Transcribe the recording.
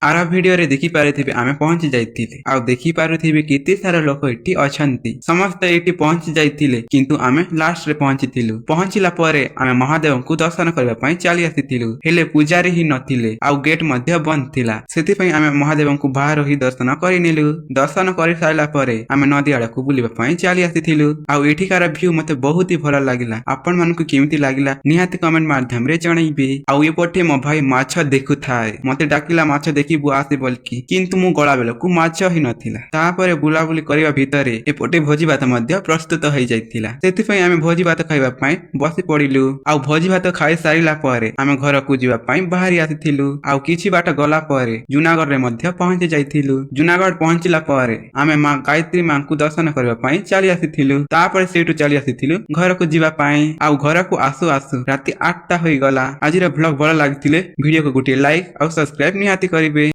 ଆର ଭିଡିଓରେ ଦେଖିପାରିଥିବେ, ଆମେ ପହଞ୍ଚି ଯାଇଥିଲେ ଆଉ ଦେଖିପାରୁଥିବେ କେତେ ସାରା ଲୋକ ଏଠି ଅଛନ୍ତି। ସମସ୍ତେ ଏଠି ପହଞ୍ଚି ଯାଇଥିଲେ, କିନ୍ତୁ ଆମେ ଲାଷ୍ଟରେ ପହଞ୍ଚିଥିଲୁ। ପହଞ୍ଚିଲା ପରେ ଆମେ ମହାଦେବଙ୍କୁ ଦର୍ଶନ କରିବା ପାଇଁ ଚାଲି ଆସିଥିଲୁ। ହେଲେ ପୂଜାରୀ ହିଁ ନଥିଲେ ଆଉ ଗେଟ୍ ମଧ୍ୟ ବନ୍ଦ ଥିଲା। ସେଥିପାଇଁ ଆମେ ମହାଦେବଙ୍କୁ ବାହାରୁ ହିଁ ଦର୍ଶନ କରିନେଲୁ। ଦର୍ଶନ କରିସାରିଲା ପରେ ଆମେ ନଦୀ ଆଡ଼କୁ ବୁଲିବା ପାଇଁ ଚାଲି ଆସିଥିଲୁ। ଆଉ ଏଠିକାର ଭ୍ୟୁ ମତେ ବହୁତ ହି ଭଲ ଲାଗିଲା। ଆପଣମାନଙ୍କୁ କେମିତି ଲାଗିଲା, ନିହାତି କମେଣ୍ଟ ମାଧ୍ୟମରେ ଜଣେଇବେ। ଆଉ ଏପଟେ ମୋ ଭାଇ ମାଛ ଦେଖୁଥାଏ। ମତେ ଡାକିଲା, ମାଛ ଦେଖିବୁ ଆସେ ବୋଲିକି, କିନ୍ତୁ ମୁଁ ଗଲା ବେଳକୁ ମାଛ ହିଁ ନଥିଲା। ତାପରେ ବୁଲାବୁଲି କରିବା ଭିତରେ ଏପଟେ ଭୋଜି ଭାତ ମଧ୍ୟ ପ୍ରସ୍ତୁତ ହେଇଯାଇଥିଲା। ସେଥିପାଇଁ ଆମେ ଭୋଜି ଭାତ ଖାଇବା ପାଇଁ ବସି ପଡିଲୁ। ଆଉ ଭୋଜି ଭାତ ଖାଇ ସାରିଲା ପରେ ଆମେ ଘରକୁ ଯିବା ପାଇଁ ବାହାରି ଆସିଥିଲୁ। ଆଉ କିଛି ବାଟ ଗଲା ପରେ ଜୁନାଗଡ଼ରେ ମଧ୍ୟ ପହଞ୍ଚି ଯାଇଥିଲୁ। ଜୁନାଗଡ଼ ପହଞ୍ଚିଲା ପରେ ଆମେ ମା ଗାୟତ୍ରୀ ମାଙ୍କୁ ଦର୍ଶନ କରିବା ପାଇଁ ଚାଲି ଆସିଥିଲୁ। ତାପରେ ସେଇଠୁ ଚାଲି ଆସିଥିଲୁ ଘରକୁ ଯିବା ପାଇଁ। ଆଉ ଘରକୁ ଆସୁ ଆସୁ ରାତି 8ଟା ହୋଇଗଲା। ଆଜିର ଭ୍ଲଗ ଭଲ ଲାଗିଥିଲେ ଭିଡିଓକୁ ଗୋଟିଏ ଲାଇକ୍ ଆଉ ସବସ୍କ୍ରାଇବ ନିହାତି କରିବେ।